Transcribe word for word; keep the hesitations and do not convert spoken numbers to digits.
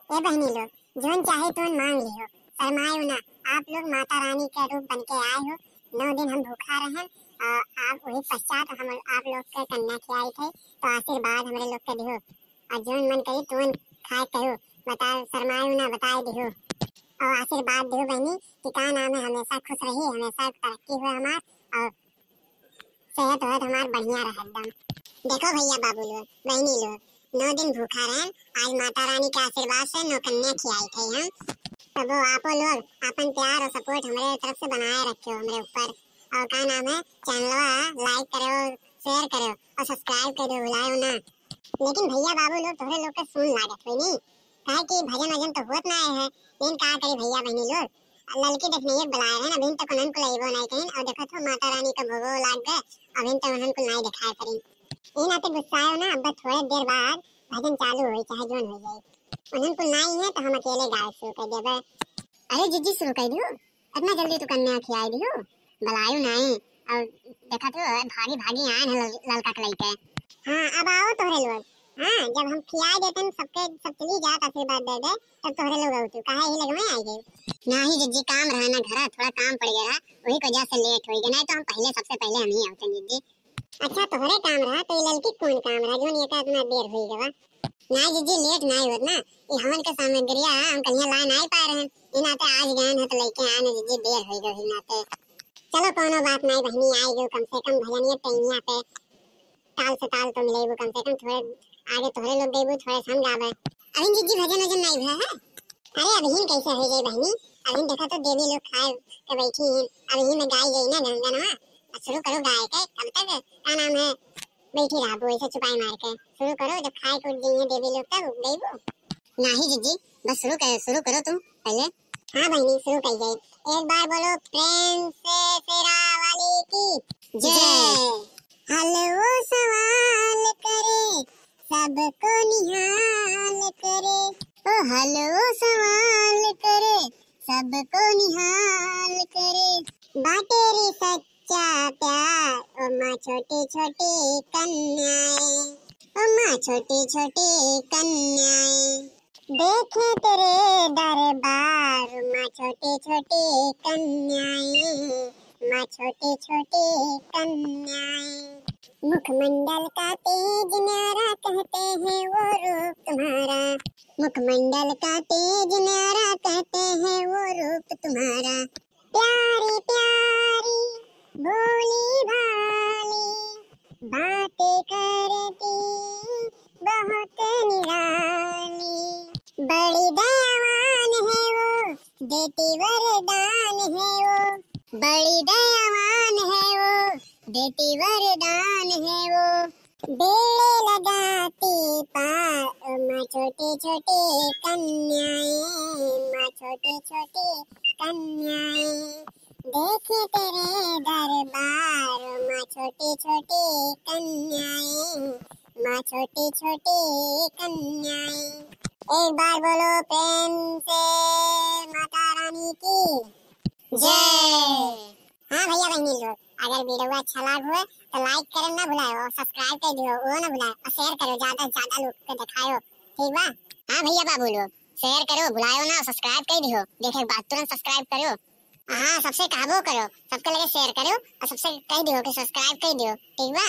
ए बहिनी लोग, जौन चाहे तौन मांग लिहो, शर्मायो ना। आप लोग माता रानी के रूप बन के आए हो। नौ दिन हम भूखा रहन और आप वही पश्चात हम आप लोग के कन्या खियाई थे, तो आशीर्वाद हमरे लोग के दिहो। और जौन मन करी तौन खाए कहो, बता, शर्मायो ना, बताए दिहो। और आशीर्वाद दिहो बहिनी कि का नाम है, हमेशा खुश रही, हमेशा तरक्की हो हमार और सेहत वेहत हमार बढ़िया रहे एकदम। देखो भैया बाबू लोग, बहिनी लोग, नौ दिन भूखा रहन, आज माता रानी के आशीर्वाद से नौ कन्या खियाई थे हम। तबो आपो लोग अपन प्यार और support हमरे तरफ से बनाए रखियो हमरे ऊपर। और का नाम है, चैनलवा like करो, share करो और subscribe करो, भुलायो ना। लेकिन भैया बाबू लोग तोहरे लोग के सुन लागत होई नी, काहे कि भजन वजन तो होत ना है, लेकिन का करी भैया बहिनी लोग, ललकी देखने एक बुलाए हैं, अभी तक उन्हन को लइबो नहीं कहीं, और देखत हो माता रानी का भोगो लाग गए, अभी तक उन्हन को नहीं दिखाए पड़ी। ई नाते गुस्सायो ना, अब थोड़े देर बाद भजन चालू होई, चाहे जोन हो जाए, उन्हन को नहीं है तो हम अकेले गाए शुरू कर देबे। अरे जिज्जी, शुरू कर दियो, इतना जल्दी तू कन्या खियाई दियो, बुलायो नहीं, और देखत हो भागी भागी आए हैं लल-, ललका के लइके। हाँ, अब आओ तोहरे लोग। हाँ, जब हम खियाए देते हैं सबके, सब चली जात आशीर्वाद दे दे, तब तोहरे लोग आओ तू, काहे ही लगवे आई गई? नाही जिज्जी, काम रहा ना घरा, थोड़ा काम पड़ गया रहा, वही वजह से late हो गया, नहीं तो हम पहले, सबसे पहले हम ही आते जिज्जी। अच्छा, तोहरे काम रहा, तो ये ललकी कौन काम रहा, जोन ये का इतना देर हो गवा? नाही जिज्जी, late नाही होत ना, ये हमन के सामग्रिया हम कहीं ला नहीं पाए रहे, इन नाते आज गए हैं तो लेके आए ना जिज्जी, देर हो गई नाते। चलो कोनो बात नहीं बहिनी, आई गो कम से कम भजनिया टैनिया पे ताल से ताल तो मिलेबू, कम से कम थोड़े आगे तोहरे लोग गईबू, थोड़े से हम गावे। अभी जिज्जी भजन वजन नहीं भा है? अरे अभी कैसे हो जाए बहिनी, अभी देखा तो देवी लोग खाए के बैठी हैं, अभी में गाई गई ना गंगनवा, अब शुरू करो गाए के, कब तक का नाम है बैठी रहबू ऐसे चुपाई मार के, शुरू करो, जब खाए के उठ जाइए देवी लोग तब गईबू। नाही जिज्जी, बस शुरू कर, शुरू करो तुम पहले। हाँ बहिनी, शुरू कर जाए। एक बार बोलो प्रेम से शेरा वाली की जय। जय। हेलो सवाल करे, सबको निहाल करे। ओ हेलो सवाल करे, सबको निहाल करे। बाटे रे सच्चा प्यार, ओ माँ छोटी छोटी कन्याएं, ओ माँ छोटी छोटी कन्याएं। देखे तेरे दरबार, माँ छोटी छोटी कन्याएं, माँ छोटी छोटी कन्याएं। मुखमंडल का तेज न्यारा, कहते हैं वो रूप तुम्हारा। मुखमंडल का तेज न्यारा, कहते हैं वो रूप तुम्हारा। प्यारी प्यारी भोली भाली, बातें करती बहुत निराली। बड़ी दयावान है वो, देती वरदान है वो। बड़ी दयावान है वो, देती वरदान है वो। बेड़े लगाती पार, ओ माँ छोटी छोटी कन्याएं, माँ छोटी छोटी कन्याएं। देखे तेरे दरबार, ओ माँ छोटी छोटी कन्याएं, माँ छोटी छोटी कन्याएं। एक बार बोलो प्रेम से माता रानी की जय। हाँ भैया बहिनी लोग, अगर video अच्छा लाग होए तो like करे ना भुलाओ और subscribe कर दियो, वो ना भुलाओ और share करो, ज्यादा से ज्यादा लोग के दिखाओ, ठीक बा? हाँ भैया बाबू लोग, share करो, भुलाओ ना, subscribe कर दियो, देखे के बाद तुरंत subscribe करो। हाँ, सबसे कहबो करो, सबके लगे share करो और सबसे कह दियो कि subscribe कर दियो, ठीक बा?